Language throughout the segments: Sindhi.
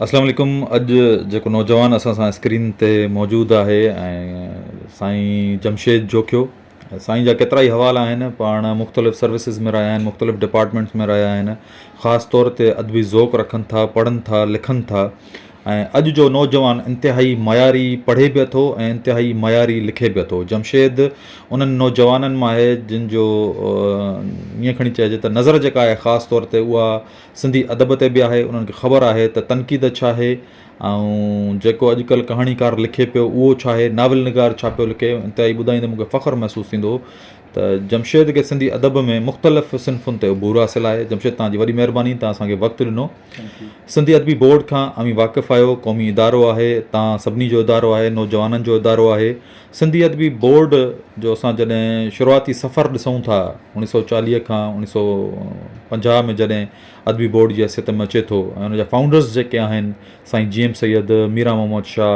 اسلام عليڪم اڄ جيڪو نوجوان اسان سان اسڪرين تي موجود آهي ۽ سائين جمشيد جوکيو سائين جا ڪيترا ئي حوالا آهن پاڻ مختلف سروسز ۾ رهيا آهن مختلف ڊپارٽمينٽس ۾ رهيا آهن خاص طور تي ادبي ذوق رکن ٿا پڙهن ٿا لکن ٿا ۽ اڄ جو نوجوان انتهائي معياري پڙهي به اٿو ۽ انتهائي معياري لکي به اٿو جمشيد انهن نوجوانن مان آهي جن جو ائين کڻي چئجي ته نظر جيڪا آهي خاص طور تي اها سنڌي ادب تي به آهي انهن کي خبر آهي ته تنقيد ڇا آهي ۽ جيڪو اڄڪلهه ڪهاڻيڪار لکي پيو اهو ڇا آهي ناول نگار ڇا پيو لکي انتهائي ٻڌائيندي مون کي فخر محسوس ٿيندو ته جمشيد کي سنڌي ادب ۾ مختلف صنفن تي عبور حاصل آهي جمشيد توهان جي وڏي مهرباني توهان اسان کي وقت ڏنو سنڌي ادبي بورڊ کان اوهين واقف آهيو قومي ادارو آهي توهان سڀني جو ادارو آهي نوجوانن جو ادارو آهي سنڌي ادبي بورڊ جو اسان جڏهن شروعاتي سفر ڏسون ٿا اوڻيھ سئو چاليھ کان اوڻيھ سئو پنجاھ ۾ جڏهن ادبي بورڊ جي حيثيت ۾ اچي ٿو ۽ ان جا فائونڊرز جيڪي آهن سائين جي ايم سيد، ميران محمد شاھ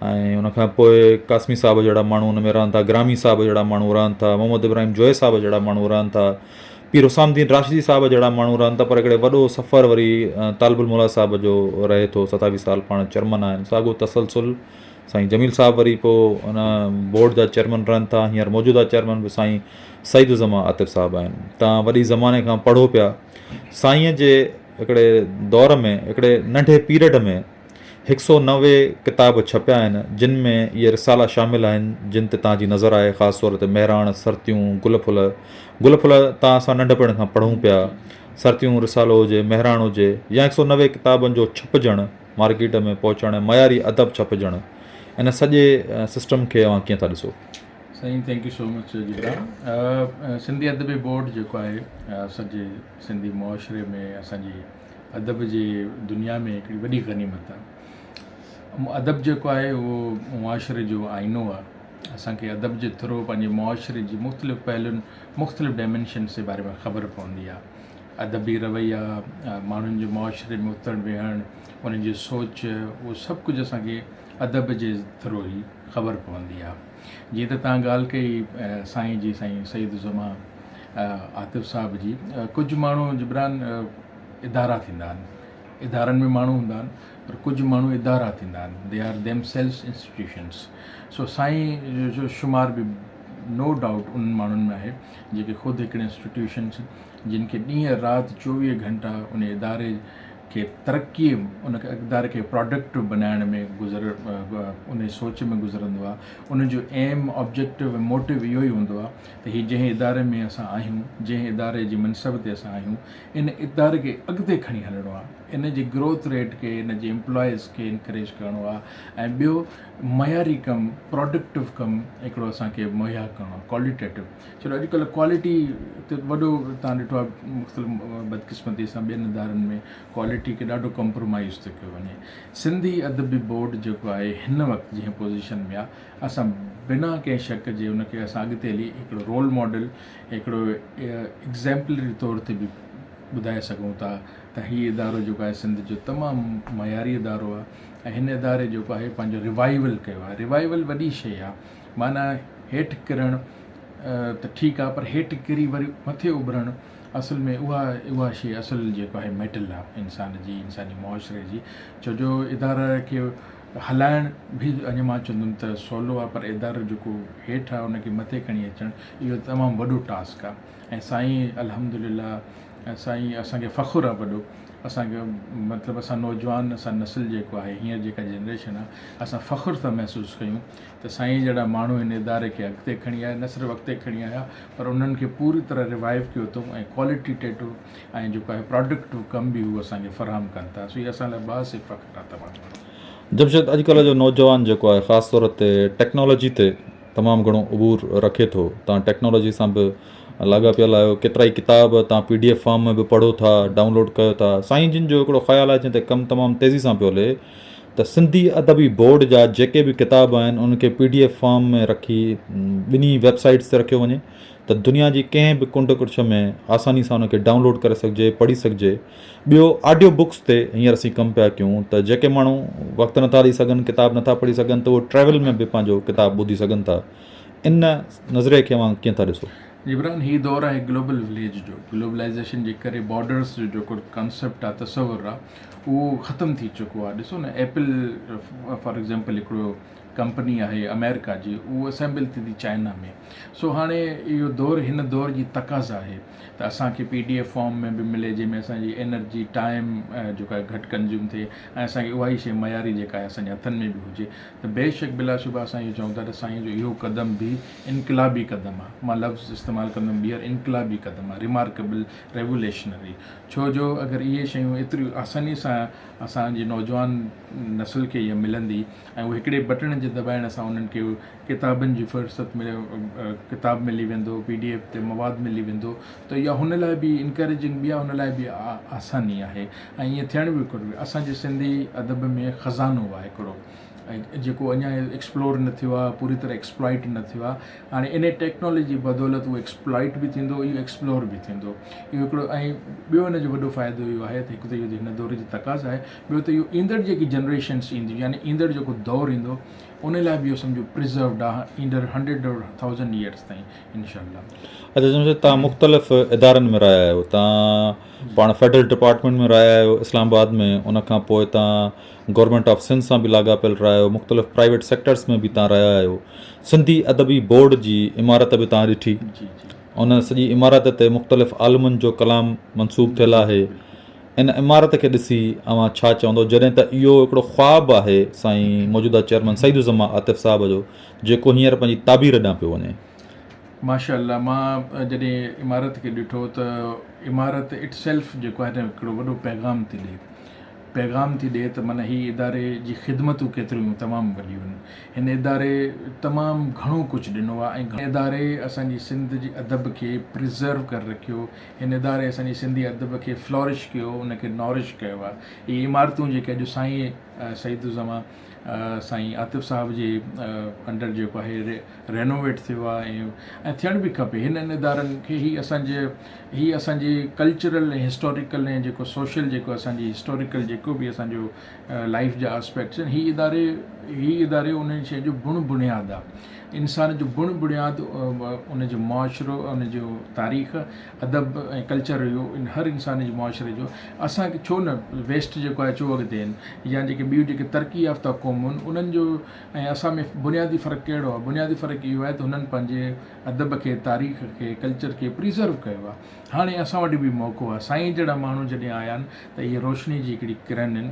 ۽ ان کان پوء قاسمي صاحب جهڙا ماڻهو ان ۾ رهن ٿا، گرامي صاحب جهڙا ماڻهو رهن ٿا، محمد ابراهيم جويي صاحب جهڙا ماڻهو رهن ٿا، پير حسام الدين راشدي صاحب جهڙا ماڻهو رهن ٿا پر هڪڙي وڏو سفر وري طالب الموليٰ صاحب جو رهي ٿو ستاويھ سال پاڻ چيئرمن آهن ساڳو تسلسل سائين جميل صاحب وري پوء ان بورڊ جا چيئرمن رهن ٿا هينئر موجوده چيئرمن به سائين سعيد الزمان عاطف صاحب آهن تان وڏي زماني کان پڙهو پيا سائين جي هڪڙي دور ۾ هڪڙي ننڍي پيريڊ ۾ هڪ سو 90 ڪتاب ڇپيا آهن جن ۾ اهي رسالا شامل آهن جن تي تان جي نظر آهي خاص طور تي مهراڻ سرتيون گل ڦل گل ڦل تان اسان ننڍپڻ کان پڙهون پيا سرتيون رسالو هجي مهراڻ هجي يا هڪ سو 90 ڪتابن جو ڇپجڻ مارڪيٽ ۾ پهچڻ ۽ معياري ادب ڇپجڻ ان سڄي سسٽم کي اوهان ڪيئن ٿا ڏسو؟ سائين thank you so much Jibran Sindhi Adabi board جيڪو آهي اسان جي سنڌي معاشري ۾ اسان جي ادب جي دنيا ۾ هڪڙي وڏي غنيمت آهي ادب جيڪو آهي اهو معاشري جو آئينو آهي اسان کي ادب جي ٿرو پنهنجي معاشري جي مختلف پهلن مختلف ڊائمينشنس جي باري ۾ خبر پوندي آهي ادبي رويا، ماڻهن جو معاشري ۾ اٿڻ ويهڻ، انهن جي سوچ، اهو سڀ ڪجهه اسان کي ادب جي ٿرو ئي خبر پوندي آهي. جيئن ته توهان ڳالهه ڪئي سائين جي سائين سعيد الزمان عاطف صاحب جي، ڪجهه ماڻهو جبران ادارا ٿيندا آهن، ادارن ۾ ماڻهو هوندا آهن پر ڪجهه ماڻهو ادارا ٿيندا آهن، they are them selves institutions, سو سائين جو شمار به نو ڊائوٽ انهن ماڻهن ۾ آهي جيڪي خود هڪڙي انسٽيٽيوشنس جن کي ڏينهن رات 24 گهنٽا ان اداري کي ترقي ان اداري کي پراڊڪٽ بنائڻ ۾ گذر ان سوچ ۾ گذرندو آهي ان جو ايم آبجيڪٽو ۽ موٽو اهو ئي هوندو آهي ته هي جنهن اداري ۾ اسان آهيون جنهن اداري جي منصب تي اسان آهيون ان اداري کي اڳتي کڻي هلڻو آهي ان جي گروٿ ريٽ کي ان جي امپلائيز کي انڪريج ڪرڻو آهي ۽ ٻيو معياري ڪم پراڊڪٽو ڪم هڪڙو اسان کي مهيا ڪرڻو آهي ڪواليٽيٽو ڇو ته اڄڪلهه ڪوالٽي تي وڏو تان ڏٺو آهي مختلف بدقسمتي سان ٻين ادارن ۾ ڪوالٽي کي ڏاڍو ڪمپرومائز ٿو ڪيو وڃي سنڌي ادبي بورڊ جيڪو آهي هن وقت جنهن پوزيشن ۾ آهي اسان بنا ڪنهن شڪ جي ان کي اسان اڳتي هلي هڪڙو رول ماڊل هڪڙو ايگزامپلري طور تي به ٻڌائي سگهون ٿا ته هي ادارو جيڪو آهي سنڌ جو تمام معياري ادارو آهي ۽ هن اداري جيڪو آهي پنهنجو ريوائول ڪيو آهي ريوائول وڏي شيء آهي معنيٰ هيٺ ڪرڻ ته ٺيڪ آهي پر هيٺ ڪري وري مٿي اڀرڻ اصل ۾ اها اها شيء اصل جيڪو آهي ميٽل آهي انسان جي انساني معاشري جي ڇو جو ادارا کي هلائڻ به اڃا مان چوندم ته سولو آهي پر ادارو جيڪو هيٺ آهي ان کي مٿي کڻي اچڻ اهو تمام وڏو ٽاسڪ آهي ۽ سائين الحمد لله سائين اسان کي فخر آهي وڏو اسان کي مطلب اسان نوجوان اسان نسل جيڪو آهي هينئر جيڪا جنريشن آهي اسان فخر ٿا محسوس ڪيون ته سائين جهڙا ماڻهو هن اداري کي اڳتي کڻي آيا، نه صرف اڳتي کڻي آيا پر انهن کي پوري طرح ريوائيو ڪيو اٿئون ۽ ڪوالٽيٽيٽو ۽ جيڪو آهي پراڊڪٽو ڪم به هو اسان کي فراهم ڪن ٿا سو هي اسان لاء باعث فخر آهي تمام گهڻو. جمشيد اڄڪلهه جو نوجوان جيڪو آهي خاص طور تي ٽيڪنالاجي تي تمام گهڻو عبور رکي ٿو توهان ٽيڪنالاجي سان به لاڳاپيل آهيو ڪيترائي ڪتاب توهان پي ڊي ايف فارم ۾ به پڙهو ٿا ڊائونلوڊ ڪيو ٿا سائين جن جو هڪڙو خيال آهي جنهن تي ڪم تمام تيزي سان پيو هلي ته سنڌي ادبي بورڊ جا جيڪي به ڪتاب آهن انهن کي پي ڊي ايف فارم ۾ رکي ٻنهي ويب سائيٽس تي رکيو وڃي ته دنيا جي ڪنهن به ڪنڊ ڪڙڇ ۾ آساني سان ان کي ڊائونلوڊ ڪري سگهجي پڙهي سگهجي ٻيو آڊيو بڪس تي هينئر اسين ڪم پيا ڪيون ته جيڪي ماڻهو وقت نٿا ڏئي سگهن ڪتاب نٿا پڙهي سگهن ته اهي ٽريول ۾ به پنهنجو ڪتاب ٻڌي سگهن ٿا ان نظرئي کي اوهان ڪيئن ٿا ڏسو؟ جبران هي دور آهي گلوبل وليج جو گلوبلائيزيشن جي ڪري بارڊرس جو جيڪو ڪانسيپٽ آهي تصور آهي اهو ختم ٿي چڪو آهي ڏسو نه ايپل فار ايگزامپل هڪڙو ڪمپني آهي آمريڪا جي اهو اسيمبل ٿي ٿي چائنا ۾ سو هاڻي اهو دور هن دور جي تقاضا آهي ته اسان کي پي ڊي ايف فارم ۾ به ملي جنهن ۾ اسان جي انرجي ٽائيم جيڪو آهي گهٽ ڪنزيوم ٿئي ۽ اسان کي اها ئي شيء معياري جيڪا آهي اسان جي هٿن ۾ به هجي ته بيشڪ بلاشبه اسان اهو چئون ٿا ته سائين جو اهو قدم به انقلابي قدم آهي مان لفظ استعمال ڪندم ٻيهر انقلابي قدم آهي ريمارڪيبل ريووليشنري ڇو جو اگر اهي شيون ايتريون آساني سان اسان جي نوجوان نسل کي اها ملندي ۽ اهي هڪڙي بٽڻ جي دٻائڻ سان انهن کي ڪتابن جي فهرست ملي ڪتاب ملي ويندو پي ڊي ايف تي مواد ملي ويندو ته اها هن لاء به انڪريجنگ به آهي هن لاء به آساني آهي ۽ ائين ٿيڻ به گهرجي اسان جي سنڌي ادب ۾ خزانو آهي هڪڙو ۽ جيڪو اڃا ايڪسپلور نه ٿيو آهي پوري طرح ايڪسپلائٽ نه ٿيو آهي هاڻي انهي ٽيڪنالاجي جي بدولت اهو ايڪسپلائٽ به ٿيندو اهو ايڪسپلور به ٿيندو اهو هڪڙو ۽ ٻيو ان جو وڏو فائدو اهو آهي ته هڪ ته اهو هن دور جي تقاضا آهي ٻيو ته اهو ايندڙ جيڪي جنريشنس اينديون يعني ايندڙ جيڪو دور ايندو ان لاء به اهو سمجهو پرزروڊ آهي ايندڙ هنڊريڊ اور ٿائوزنڊ ايئرس تائين انشاء الله. اچا جمشيد توهان مختلف ادارن ۾ رهيا آهيو توهان پاڻ فيڊرل ڊپارٽمينٽ ۾ رهيا آهيو اسلام آباد ۾ ان کان پوء توهان گورنمينٽ آف سنڌ سان به لاڳاپيل رهيا آهيو مختلف پرائيويٽ سيڪٽرس ۾ به توهان رهيا آهيو سنڌي ادبي بورڊ جي عمارت به توهان ڏٺي ان سڄي عمارت تي مختلف عالمن جو ڪلام منسوب ٿيل آهي ان عمارت کي ڏسي اوهان ڇا چوندو جڏهن ته اهو هڪڙو خواب آهي سائين موجوده چيئرمين سعيد الزمان عاطف صاحب جو جيڪو هينئر پنهنجي تعبير ڏانهن پيو وڃي. ماشاء الله مان جڏهن عمارت کي ڏٺو ته عمارت it self جيڪو آهي نه هڪڙو وڏو پيغام ٿي ڏي پيغام ٿي ڏي ته معنيٰ هي اداري جي خدمتون ڪيتريون تمام وڏيون آهن هن اداري تمام گهڻو ڪجهه ڏنو آهي ۽ اداري اسان جي سنڌ جي ادب کي پريزرو ڪري رکيو هن اداري اسان جي سنڌي ادب کي فلورش ڪيو، ان کي نورش ڪيو آهي. اهي عمارتون جيڪي اڄ سائين سعيد الزمان سائين عاطف صاحب جي انڊر جيڪو آهي رينوويٽ ٿيو آهي ۽ ٿيڻ به کپي. هنن ادارن کي هي اسان جي هي اسان جي ڪلچرل ۽ هسٽاريڪل ۽ جيڪو سوشل جيڪو اسان جي هسٽاريڪل جيڪو به اسان جو لائيف جا آسپيڪٽس آهن هي اداري هي اداري انهن شين جو بڻ بڻياد آهي. انسان جو بڻ بڻياد ان جو معاشرو ان جو تاريخ ادب ۽ ڪلچر اهو ان هر انسان جي معاشري جو اسان کي ڇو نه ويسٽ جيڪو آهي ڇو اڳتي آهن يا جيڪي ٻيون جيڪي ترقي يافته قومون انهن جو ۽ اسان ۾ بنيادي فرق ڪهڙو آهي بنيادي فرق اهو آهي ته هنن پنهنجي ادب کي تاريخ کي ڪلچر کي پريزرو ڪيو آهي هاڻي اسان وٽ به موقعو آهي سائين جهڙا ماڻهو جڏهن آيا آهن ته اهي روشني جي هڪڙي ڪرن آهن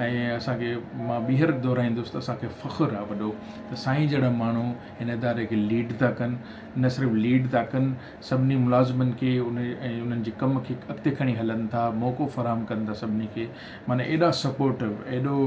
۽ اسان کي مان ٻيهر دهرائيندس ته اسان کي فخر آهي وڏو ته سائين جهڙا ماڻهو هن اداري کي ليڊ ٿا ڪن نه صرف ليڊ ٿا ڪن سڀني ملازمن کي ان ۽ انهن جي ڪم کي اڳتي کڻي هلن ٿا موقعو فراهم ڪن ٿا سڀني کي معنيٰ ايڏا سپورٽو ايڏو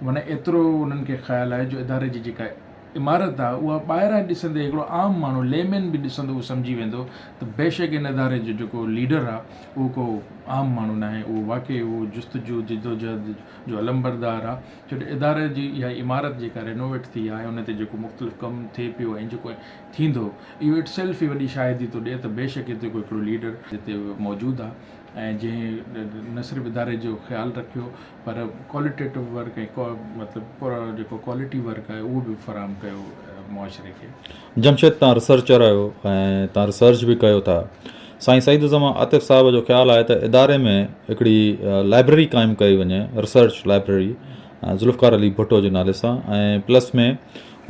معنيٰ ايترو انهن کي خيال آهي جو اداري جي جيڪا عمارت آ اها ٻاهران ڏسندي هڪڙو عام ماڻهو Layman به ڏسندو اهو سمجهي ويندو ته بيشڪ ان اداري جو جيڪو ليڊر آ اهو ڪو عام ماڻهو ناهي اهو واقعي اهو جستجو جدوجهد جو علمبردار آ ڇو جو اداري جي اها عمارت جيڪا رينوويٽ ٿي آ ۽ ان تي جيڪو مختلف ڪم ٿئي پيو ۽ جيڪو ٿيندو اهو it self ئي وڏي شاهدي ٿو ڏئي ته بيشڪ هتي ڪو هڪڙو ليڊر هتي موجود آ ۽ جنهن نه صرف اداري جو خيال رکيو پر ڪواليٽيٽو ورڪ ۽ مطلب جيڪو ڪوالٽي ورڪ آهي اهو به فراهم ڪيو معاشري کي. جمشيد توهان ريسرچر آهيو ۽ توهان ريسرچ به ڪيو ٿا سائين سعيد الزمان عاطف صاحب جو خيال آهي ته اداري ۾ هڪڙي لائبريري قائم ڪئي وڃي ريسرچ لائبريري ذوالفقار علي ڀٽو جي نالي سان ۽ پلس ۾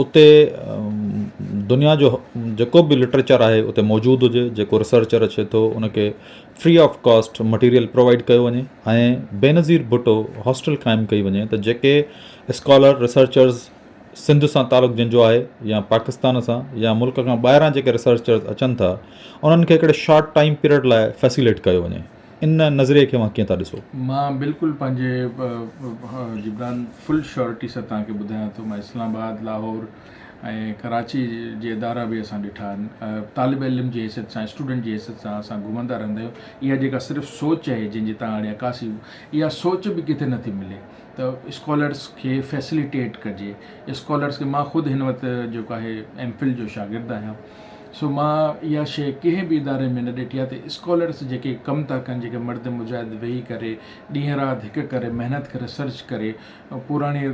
اتي دنيا جو جيڪو به لٽريچر آهي اتي موجود هجي جيڪو ريسرچر اچي ٿو ان کي free of cost material provide ڪيو وڃي ۽ بينظير ڀٽو هاسٽل قائم ڪئي وڃي ته جيڪي اسڪالر ريسرچرز سنڌ سان تعلق جن جو آهي يا پاڪستان سان يا ملڪ کان ٻاهران جيڪي ريسرچرز اچن ٿا انهن کي هڪڙي شارٽ ٽائيم پيريڊ لاء فيسيليٽ ڪيو وڃي ان نظريي کي اوهان ڪيئن ٿا ڏسو؟ مان بلڪل پنهنجي جبران فل شيورٽي سان توهان کي ٻڌايان ٿو مان اسلام آباد لاهور ۽ ڪراچي جي ادارا به اسان ڏٺا آهن طالب علم جي حيثيت سان اسٽوڊنٽ جي حيثيت سان اسان گهمندا رهندا آهيون اها جيڪا صرف سوچ آهي جنهن جي تان هاڻي عڪاسي اها سوچ به ڪٿي نٿي ملي ته اسڪالرس کي فيسليٽيٽ ڪجي اسڪالرس کي مان خود هن وقت جيڪو آهي ايم فل جو شاگرد آهيان سو مان اها شيء ڪنهن به اداري ۾ نه ڏٺي آهي ته اسڪالرس جيڪي ڪم ٿا ڪن جيڪي مرد مجاهد ويهي ڪري ڏينهن رات هڪ ڪري محنت ڪري سرچ ڪري پراڻي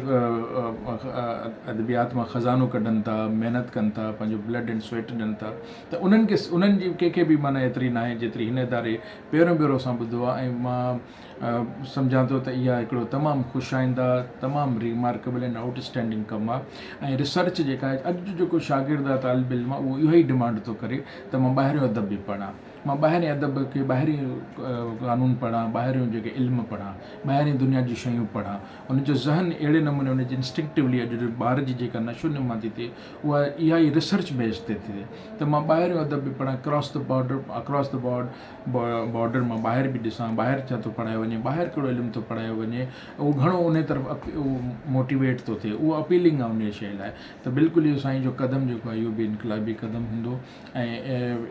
ادبيات مان خزانو ڪڍن ٿا محنت ڪن ٿا پنهنجو بلڊ اينڊ سوئيٽ ڏين ٿا ته انهن کي انهن جي ڪنهن کي به معنيٰ ايتري ناهي جيتري هن اداري پهريون ڀيرو اسان ٻڌو آهي ۽ مان سمجهان ٿو ته اها هڪڙو تمام خوش آئنده تمام ريمارڪيبل ۽ آئوٽ اسٽينڊنگ ڪم آهي ۽ ريسرچ جيڪا آهي اڄ جو جيڪو شاگرد آهي طالب علم آهي اهو اهو ئي ڊمانڊ ٿو ڪري ته مان ٻاهريون ادب به پڙهان مان ٻاهرين ادب کي ٻاهرين قانون پڙهان ٻاهريون جيڪي علم پڙهان ٻاهرين دنيا جون شيون پڙهان ان جو ذهن اهڙي نموني ان جي انسٽنڪٽولي اڄ جو ٻار جي جيڪا نشو نما ٿي ٿئي اها اها ئي ريسرچ بيس تي ٿي ٿئي ته مان ٻاهريون ادب به پڙهان cross the border across the board border مان ٻاهر به ڏسان ٻاهر ڇا ٿو پڙهايو وڃي ٻاهر ڪهڙو علم ٿو پڙهايو وڃي اهو گهڻو ان طرف موٽيويٽ ٿو ٿئي اهو اپيلنگ آهي ان شيء لاء ته بلڪل اهو سائين جو قدم جيڪو آهي اهو به انقلابي قدم هوندو ۽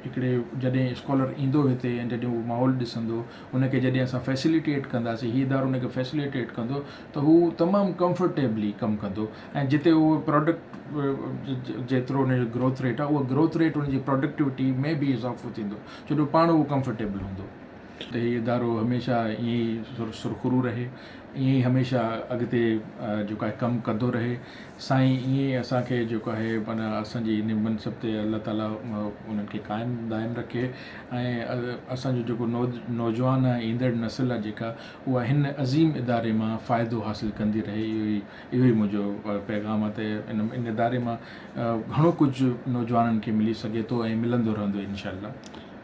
هڪڙي جڏهن اسڪالر ايندو هتي ۽ جڏهن اهو ماحول ڏسندو ان کي جڏهن اسان فيسليٽيٽ ڪنداسين هي ادارو ان کي فيسليٽيٽ ڪندو ته هو تمام ڪمفرٽيبلي ڪم ڪندو ۽ جتي اهو پراڊڪٽ جيترو ان جو گروٿ ريٽ آهي اهو گروٿ ريٽ ان جي پراڊڪٽيوٽي ۾ به اضافو ٿيندو ڇو جو پاڻ اهو ڪمفرٽيبل هوندو. ته هي ادارو هميشه ائين ئي سرخرو رهي ائين ئي هميشه اڳتي جيڪو آهي ڪم ڪندو رهي سائين ائين ئي اسان کي جيڪو آهي معنيٰ اسان جي ان منصب تي الله تعاليٰ انهن کي قائم دائم رکي ۽ اسان جو جيڪو نوجوان آهي ايندڙ نسل آهي جيڪا اها هن عظيم اداري مان فائدو حاصل ڪندي رهي اهو ئي اهو ئي منهنجو پيغام آهي ته ان ان اداري مان گهڻو ڪجهه نوجوانن کي ملي سگهي ٿو ۽ ملندو رهندو انشاء الله.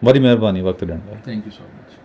وڏي مهرباني وقت ڏيڻ لاء. Thank you so much.